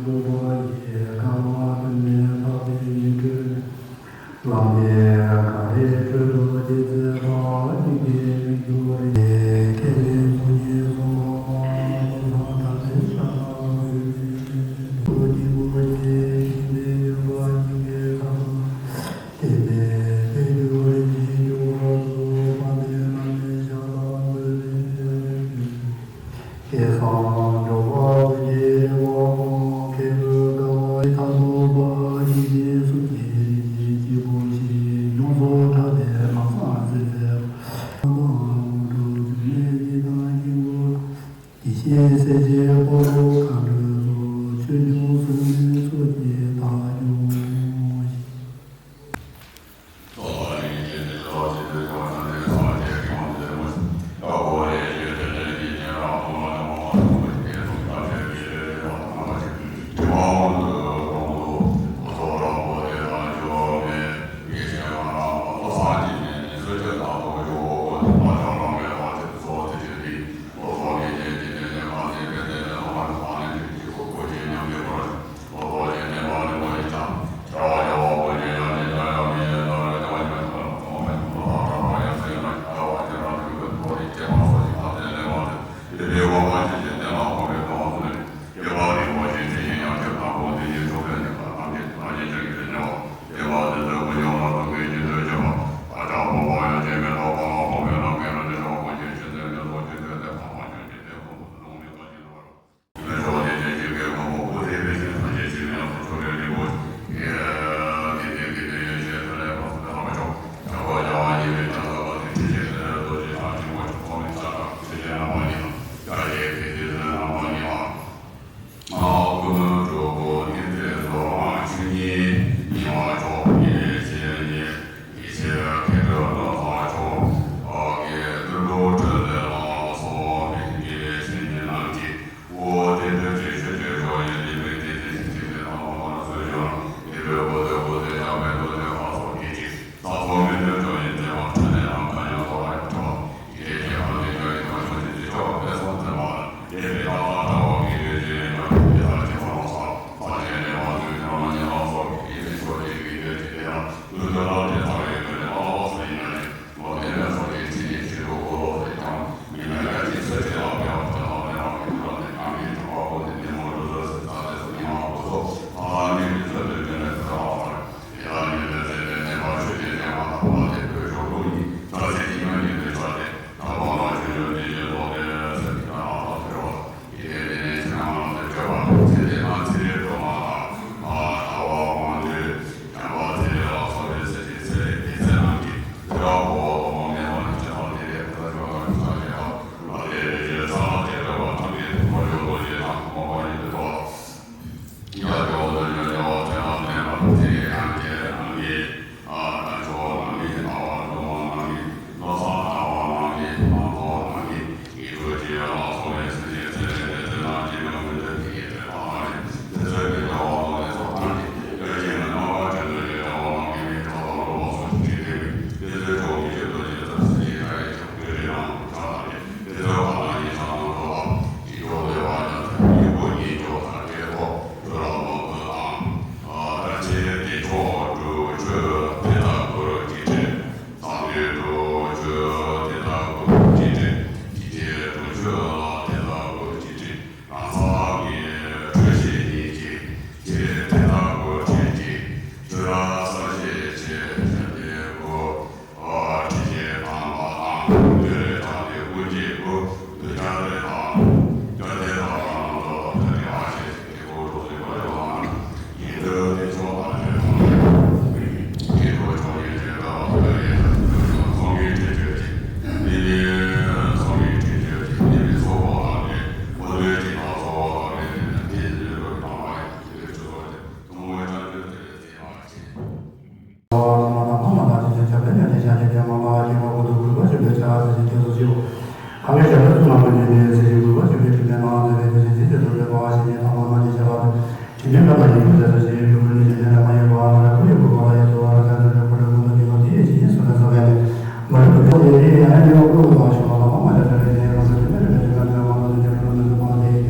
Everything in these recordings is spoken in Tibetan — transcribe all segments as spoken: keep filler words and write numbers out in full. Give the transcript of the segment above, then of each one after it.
ལུགས་པ་ཡི་དགའ་བ་དྲི་མེད་ལྷག་པའི་ཡིད་སྤྲུལ་ནས། ལམ་གྱི་གངས་རིའི་ཁྲོད་དུ་རྒྱལ་སྲས་དཔའ་བོ་གཉིས་ཀྱི་མིག་ཏུ་རེག །ཁས་ལེན་ཚོགས་ཀྱི་གསུང་ངོ་མ་ལོ་ཟླ་དྲ་ལས་ཤར་ལ་གོས་མེད་ཏོ། སྙིང་པོ་ཆེ་ཞིང་པའི་ཡུམ་པ་སྙིང་གའི་མཁའ་ལ། བརྟན་པའི་དཔལ་གྱུར་རིན་ཆེན་འབྱུང་བ་སོགས། དཔག་མེད་བླ་མའི་ཞབས་ལ་བཀོད་པའི། སྐལ་བཟང་འབྱོར་པ་འོད་ཀྱི་དབང་པོ་མཁས་པའི་དགའ་བ་ཡི་མཐའ་རྟོགས་པ། ཡེ་ཤེས་གསུང་གི་རིན་ཆེན་སྐྱེས་བུ་ཞིག །ཡོངས་སུ་གྲགས་པའི་ལམ་བཟང་སྲིད་པའི་དབང་ཐང་དྲུག །འབྱུང་གནས་ཀྱི་དང་སྐྱེས་བུ། ཡེ་ཤེས་སྲས་བཅས་འཁོར་ལོ་མཁའ་འགྲོའི་ཚོགས། ཆོས་སྐྱོང་སྲུང་མའི་ཚོགས་ཀྱིས་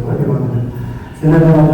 བདག་སྐྱོང་ཞིང་། སེམས་ལ་དང་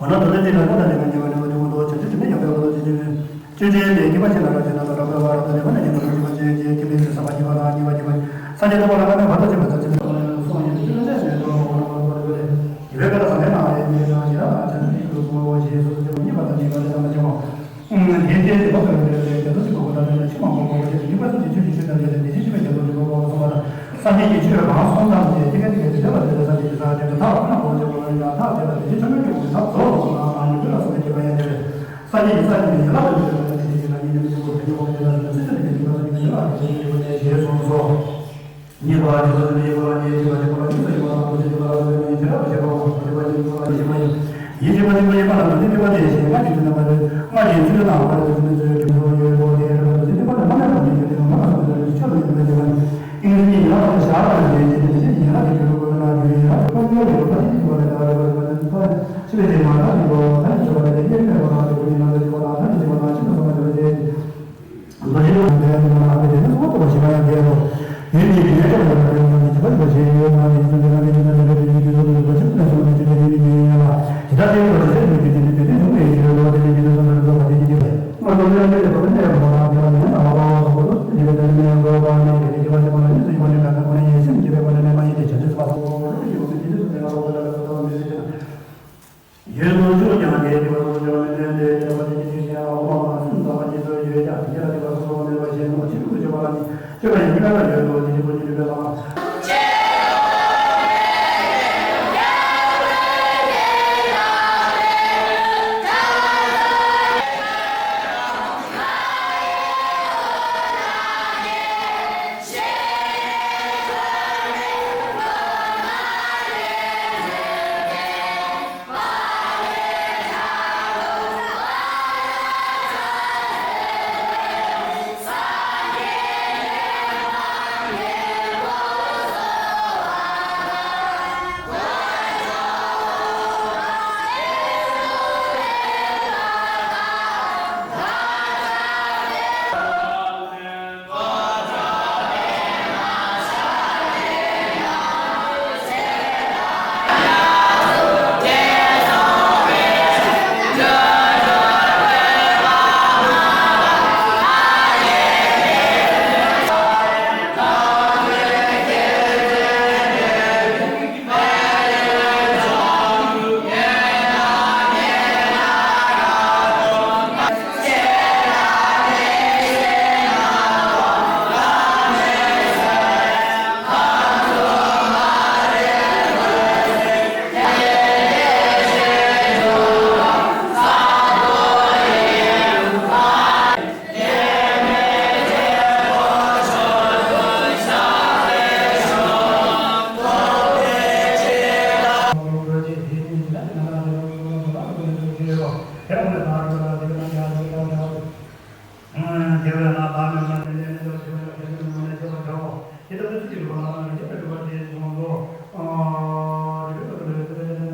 འོ་ན་དོན་དེ་ལ་ཁོ་ན་ལས་ཀྱི་ཉེ་བའི་ནང་དུ་འདུག་ཅེས་དེ་ནི་ཡང་དག་པར་ཐུགས་རྗེ་ཆེན་པོ། སྐྱེ་བ་ཅན་ལ་ར་ཅན་ལ་ར་བ་ར་ད་ལས་མ་ཉེ་བ་ལ་སྐྱེ་བ་ཅན་གྱི་སྐྱེ་མེད་ཀྱི་ས་མ་ཉེ་བ་དང་ཉེ་བ་ཉེ་བ་ས་ཆེན་དུ་བ་ལ་ང་ནི་བར་དུ་ཅན་པ་ཚར་ཅན་དུ་སོང་ཡོད་ཅེས་ནས་ནས་དོ་བ་ལ་བ་ར་བ་ར་བ་ར་ཡི་བའི་ཀ་ལ་ས་ནས་ན་ཡེ་མེད་ན་ཉེ་ར་ཅན་ནི་དུ་སོང་བ་ཞེས་སོ་སོ་ཉེ་བ་དང་ཉེ་བ་ལས་ས་མ་ཉེ་བ། དེ་ལྟའི་དེ་ལོ་ཙཱ་བའི་རྒྱལ་པོ་ཆེན་པོ་གོ་ཏ་ལ་ཕྱི་མ་གོ་གོ་ཞེས་ཉེ་བ་ཚུལ་གྱི་ཆོས་ཀྱི་ཆོས་དང་འབྲེལ་ཏེ་དེ་བཞིན་གཤེགས་པའི་རྒྱལ་པོ་ཆེན་པོ་གོ་གསུངས་པ་དང་། སངས་རྒྱས་ཀྱི་ཆོས་གང་གསུངས་ཙམ་དེ་དེ་སྐད་དེ་སྐད་དུ་བདེ་བ་དེ་ལ་སངས་རྒྱས་ཀྱི་ས་དེ་ལ་ཐག་ཐག་གོ་ཆེན་པོ་ལ་ཡང་ཐག་དེ་ལ་དེ་བཞིན་ཆོས་མེད་ཀྱང་ཐག་རྫོགས་ལ་སོང་ན་ཨ་ནི་ཀུན་ལ་སོང་ནས་སྐྱེ་བ་ཡང་དེ་ལས། སངས་རྒྱས་ཀྱི་ས་ནི་ཡན་ལག་ཏུ་འདུས་པ་ནི་དེ་ཡིན་ན་ཉིད་ནི་མི་འགྱུར་བ་ཉིད་ནི་ཡོངས་སུ་གྲོལ་བ་ཞེས་གསུངས་སོ། ཉེ་བར་འཇུག་པ་ནི་ཡོད་པ་ལ་ཉེ་ཞིང་བ་ཞིག་པ་ལ་ཉེ་ཞིང་བ་དང་དུ་ཞིག་པ་ལ་དུ་ཞིག་པ་ཡིན་ཞེས་རབ་ཏུ་བཤད་པ་འོ། དེ་བ་ཉེ་ཞིང་བ་ལ་ཉེ་ཞིང་བ་ཡིན། ཡིད་ཆེས་པ་ཉེ་བ་ཡིན་པ་ལ་དུ་ནི་ཉེ་བ་དེ་ཞེས་སྔར་གྱི་དུས་ན་མ་རེད། སྔར་གྱི་ཚུལ་དང་བར་དུ་ནི་ཚུལ་གྱི་ཚོགས་ཡོད་དོ། དེ་རེད་པ་དུ་ནི་པ་ལ་མ་ནས་པ་ནི་ཡོད་དེ་མ་ལ་སོང་ཚུལ་གྱི་ཆོས་ལ་ཡོད་པ་ཉེ་བ་ནི། ཏིང་འཛིན་གྱི་ཡན་ལག་ཏུ་བཞག་པ་ནི་དེ་ཡིན་ཏེ་ཡན་ལག་གི་རྒྱུད་ལ་ཀུན་ན་རྒྱུ་ཡན་ལག་གི་ཀུན་ཡོད་ཡོད་པ་ནི་ཡོད་པ་ནི་ད་རེད་པ་ནི་ཕ་ཕྱི་པའི་དེ་མ་ཐག་ཡིན་པ་ཐག་ཡིན་ཆོག་པ་ནི་དེ་ཉེ་བའི་མ་ཐག་གི་ཀུན་ཡིན་ན་ལ་ཡོད་པ་དང་ཐག་ཡིན་ཆོག་པ་དང་ཆོས་ལ་སོང་བ་ནི་རེད། སྐྱོབ་པ་ཡི་མི་ལ་ཡོད་དོ། དེ་ནི་བུ་ཉིད་ལུས་པའི་བླ་མ།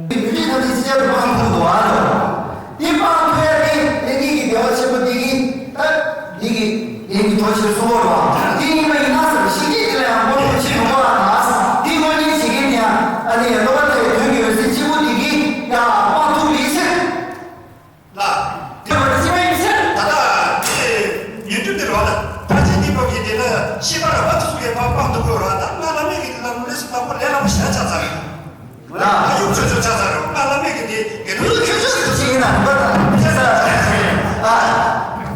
མི་རིགས་ཐམས་ཅད་ཅི་ཆར་དུ་སྤང་ཐུབ་འདུག་ཨ། འདི་སྤང་ཐུབ་ཡ་དེ་ལས་ངེད་ཀྱི་བདེ་བ་ཆེན་པོ་འདི་གིས་ད་འདི་གི་ངེད་ཀྱི་གྲོགས་ཞེས་གསུང་གོ་རོགས། འདི་ཡིན་པ་ཡིན་ན་ཟེར་བ་ཞིག་གིས་འདི་ལ་ཡང་མགོ་ཐོག་ཕྱིན་མི་དགོས་ཨ། ད་འདི་དངོས་གནས་བྱེད་མཁན་དེ་ཡང་ཨ་ནི་ཡ་ལོ་བ་ལྟ་བའི་དོན་གྱི་འོད་ཟེར་གཅིག་པུ་འདི་གིས་ཡ་སྤང་ཐུབ་ཡིན་ཟེར། ལ། དེ་བར་ཅི་མ་ཡིན་ཟེར། ད་ལྟ་དེ་ཡོན་ཏུ་དེ་རོ་ལ་ཕར་ཕྱིན་གཉིས་པོ་གི་དེ་ལ་ཤེས་པ་ར་བ་ཚུགས་པའི་བག་བག་འདུག་གོ་ར། ད་ང་བླ་མེད་ཀྱི་དེ་ལ་ལུས་སུ་དང་པོ་ལས་སླ་པོ་ཞེ་དྲག་ཆགས་ཚར་རེད། ལ་ཡུག་ཆོས་ཆོས་ཆགས་ཚར་རེད། ང་བླ་མེད་ཀྱི་དེ་དགེ་འདུན་ཆོས་ཆོས་དུ་ཅི་ཡིན་ན་རིམ་པ་དང་ཆ་ས་ཨ་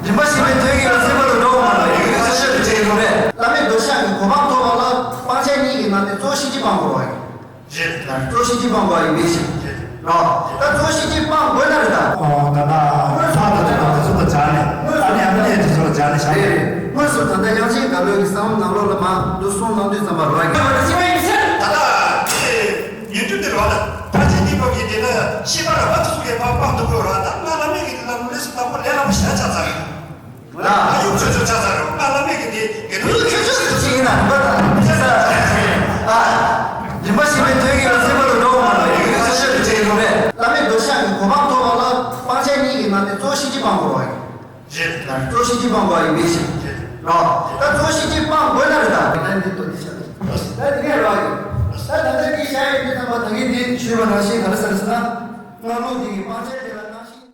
རིམ་པ་ཞིག་པའི་དོན་གྱི་ལ་སེམས་པ་དུ་འགྲོ་བ་མ་རེད། ཡུག་ཆོས་ཆོས་དུ་ཅི་ཡིན་རུང་རེད། བླ་མེད་རྡོ་རྗེ་འཆང་གི་གོ་འཕང་ཐོབ་པ་ལ་སྤང་བྱ་གཉིས་ཀྱི་ནང་ནས་གཙོ་བོ་ཤེས་བྱེད་སྤང་དགོས་པ་ཡིན། རེད། གཙོ་ཤེས་བྱེད་སྤང་དགོས་ཡིན་པའི་ཕྱིར། རེད། རོ། ད་གཙོ་ཤེས་བྱེད་སྤང་དགོས་ན་རེད་ད། ཨོ་ད་ལྟ་ཕར་དང་ཚུར་དང་དེ་ཚོ་ལ་སྦྱར་ནས། ཨ་ནི་ཨ་ནི་དེ་ཚོ་ལ་སྦྱར་ནས་བཞག་རེད། དངོས་སུ་ད་ལྟ་དབྱངས་ཅན་དགའ་ལོས་ཀྱི་གསང་བ་ནང་ལོགས་ལ་མ་འདུག་གསུང་གནང་དུས་ཙམ་པ་རོ། ད་ལྟ་དེ་ཡོན་ཏུ་དེ་རོ་ད་ཕར་ཕྱིན་གཉིས་པོ་གི་དེ་ལ་ཤེས་པ་ར་བ་ཚུགས་པའི་བག་བག་འདུག་གོ་ར། ད་ང་བླ་མེད་ཀྱི་དེ་ལ་ལུས་སུ་དང་པོ་ལས་སླ་པོ་ཞེ་དྲག་ཆགས་ཚར་རེད། ལ། ཡུག་ཆོས་ཆོས་ཆགས་ཚར་རེད། ང་བླ་མེད་ཀྱི་དེ་དགེ་འདུན་ཆོས་ཆོས་དུ་ཅི་ཡིན་ན་རིམ་པ་དང་ཆ་ས་ཨ་རིམ་པ་ཞིག་པའི་དོན་གྱི་ལ་སེམས་པ་དུ་འགྲོ་བ་མ་རེད། དགེ་འདུན་ཆོས་ཆོས་དུ་ཅི་ཡིན་རུང་རེད། བླ་མེད་རྡོ་རྗེ་འཆང་གི་གོ་འཕང་ཐོབ་པ་ལ་སྤང་བྱ་གཉིས་ཀྱི་ནང་ནས་གཙོ་བོ་ཤེས་བྱེད་སྤང་དགོས་པ་ཡིན། རེད། གཙོ་བོ་ཤེས་བྱེད་སྤང་དགོས་པ་ཡིན་པའི་ཕྱིར། རོ། ད་གཙོ་བོ་ཤེས་བྱེད་སྤང་དགོས་ན་རེད་ད། ད་འདི་ལྟོས་ཏེ་བྱ། ད་འདི་ངས་རོ་ཡིན། ད་ད་ལྟ་འདི་བྱ་ཡིན་འདི་ཚང་མ་ད་ངས་འདི་ཞུས་པ་ནང་བཞིན་ག་རེ་ཟེར་ཟེར་ན། སྔགས་ལུགས་འདི་གི་སྤང་བྱ་དེ་ལ་སྣང་ཞིང་།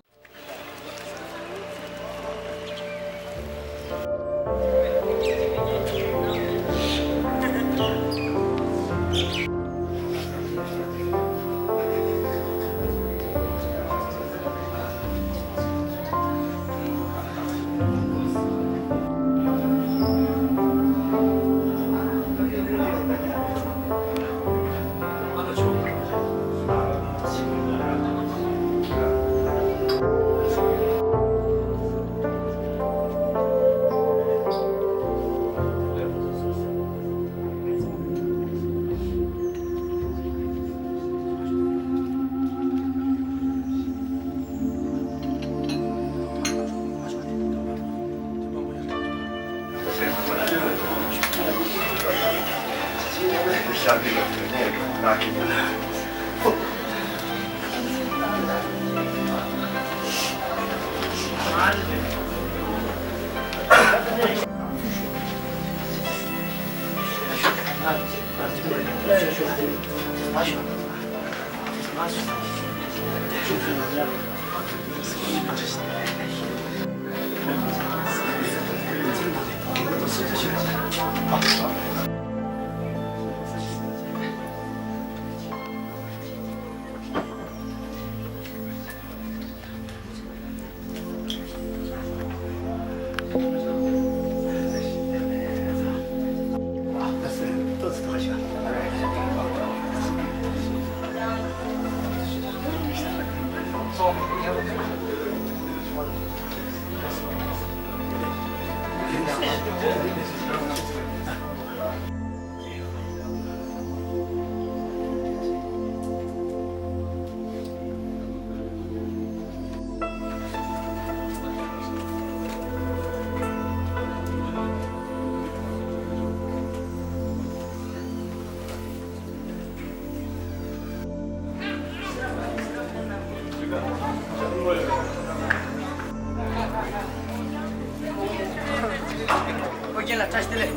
རྒན་ལགས་བཀྲ་ཤིས་བདེ་ལེགས།